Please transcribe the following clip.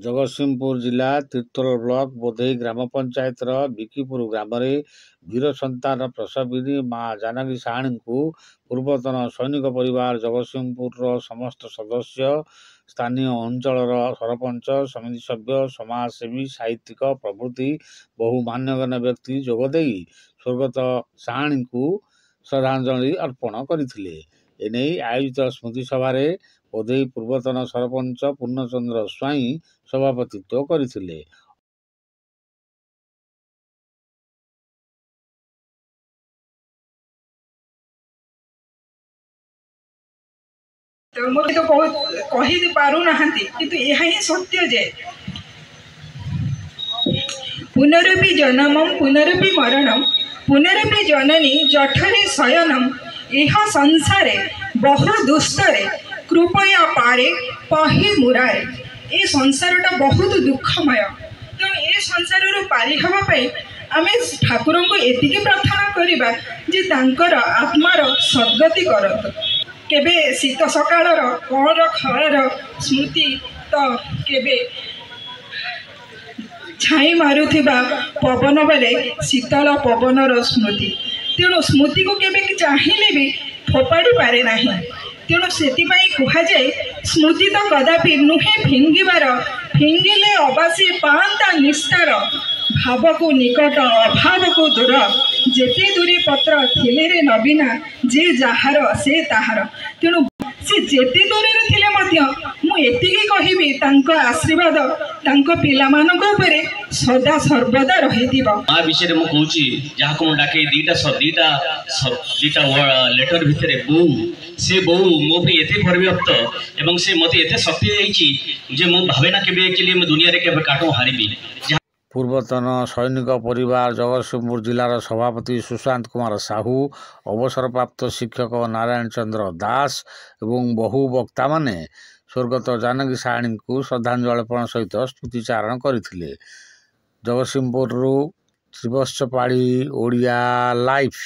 ଜଗତସିଂହପୁର ଜିଲ୍ଲା ତିର୍ତ୍ତୋଲ ବ୍ଲକ ବୋଧେଇ ଗ୍ରାମ ପଞ୍ଚାୟତର ବିକିପୁର ଗ୍ରାମରେ ବୀର ସନ୍ତାନ ପ୍ରସବିନୀ ମା ଜାନକୀ ସାହାଣୀଙ୍କୁ ପୂର୍ବତନ ସୈନିକ ପରିବାର ଜଗତସିଂହପୁରର ସମସ୍ତ ସଦସ୍ୟ, ସ୍ଥାନୀୟ ଅଞ୍ଚଳର ସରପଞ୍ଚ, ସମିତି ସଭ୍ୟ, ସମାଜସେବୀ, ସାହିତ୍ୟିକ ପ୍ରଭୃତି ବହୁ ମାନ୍ୟଗଣ୍ୟ ବ୍ୟକ୍ତି ଯୋଗଦେଇ ସ୍ୱର୍ଗତ ସାହାଣୀଙ୍କୁ ଶ୍ରଦ୍ଧାଞ୍ଜଳି ଅର୍ପଣ କରିଥିଲେ। ଏନେଇ ଆୟୋଜିତ ସ୍ମୃତି ସଭାରେ ବୋଧେଇ ପୂର୍ବତନ ସରପଞ୍ଚ ପୂର୍ଣ୍ଣଚନ୍ଦ୍ର ସ୍ୱାଇଁ ସଭାପତିତ୍ୱ କରିଥିଲେ। ମୋତେ ତ ବହୁତ କହି ପାରୁନାହାନ୍ତି, କିନ୍ତୁ ଏହା ହିଁ ସତ୍ୟ ଯେ ପୁନରପି ଜନମಂ ପୁନରପି ମରଣମ୍ ପୁନରପି ଜନନୀ ଜଠରେ ଶୟନମ୍ ଇହ ସଂସାରେ ବହୁ ଦୁସ୍ତରେ କୃପୟା ପାରେ ପାହି ମୁରାରେ। ଏ ସଂସାରଟା ବହୁତ ଦୁଃଖମୟ, ତେଣୁ ଏ ସଂସାରରୁ ପାରି ହେବା ପାଇଁ ଆମେ ଠାକୁରଙ୍କୁ ଏତିକି ପ୍ରାର୍ଥନା କରିବା ଯେ ତାଙ୍କର ଆତ୍ମାର ସଦ୍ଗତି କରନ୍ତୁ। କେବେ ଶୀତ ସକାଳର କଅଁଳ ଖରାର ସ୍ମୃତି ତ କେବେ ଛାଇ ମାରୁଥିବା ପବନ ବେଳେ ଶୀତଳ ପବନର ସ୍ମୃତି। ତେଣୁ ସ୍ମୃତିକୁ କେବେ ଚାହିଁଲେ ବି ଫୋପାଡ଼ି ପାରେ ନାହିଁ। ତେଣୁ ସେଥିପାଇଁ କୁହାଯାଏ, ସ୍ମୃତି ତ କଦାପି ନୁହେଁ ଫିଙ୍ଗିବାର, ଫିଙ୍ଗିଲେ ଅବାସୀ ପାଆନ୍ତା ନିସ୍ତାର। ଭାବକୁ ନିକଟ ଅଭାବକୁ ଦୂର, ଯେତେ ଦୂରେ ପତ୍ର ଥିଲେ ରେ ନବୀନା, ଯେ ଯାହାର ସେ ତାହାର। ତେଣୁ ସେ ଯେତେ ଦୂରରେ ଥିଲେ ମଧ୍ୟ ମୁଁ ଏତିକି କହିବି, ତାଙ୍କ ଆଶୀର୍ବାଦ ତାଙ୍କ ପିଲାମାନଙ୍କ ଉପରେ ସଦା ସର୍ବଦା ରହିଥିବ। ମା ବିଷୟରେ ମୁଁ କହୁଛି, ଯାହାକୁ ମୁଁ ଡାକେ ଦିଟା ଦିଟା ଦିଟା ଲେଟର ଭିତରେ ବୋଉ। ସେ ବୋଉ ମୋ ପାଇଁ ଏତେ ପରିବ୍ୟାପ୍ତ ଏବଂ ସେ ମୋତେ ଏତେ ଶକ୍ତି ଦେଇଛି ଯେ ମୁଁ ଭାବେ ନା କେବେ ଆକ୍ଚୁଆଲି ମୁଁ ଦୁନିଆରେ କେବେ କାଠୁ ହାରିବି। ପୂର୍ବତନ ସୈନିକ ପରିବାର ଜଗତସିଂହପୁର ଜିଲ୍ଲାର ସଭାପତି ସୁଶାନ୍ତ କୁମାର ସାହୁ, ଅବସରପ୍ରାପ୍ତ ଶିକ୍ଷକ ନାରାୟଣ ଚନ୍ଦ୍ର ଦାସ ଏବଂ ବହୁ ବକ୍ତାମାନେ ସ୍ୱର୍ଗତ ଜାନକୀ ସାହାଣୀଙ୍କୁ ଶ୍ରଦ୍ଧାଞ୍ଜଳି ଅର୍ପଣ ସହିତ ସ୍ମୃତିଚାରଣ କରିଥିଲେ। ଜଗତସିଂହପୁରରୁ ଶ୍ରୀବତ୍ସ ପାଢ଼ୀ, ଓଡ଼ିଆ ଲାଇଭ୍।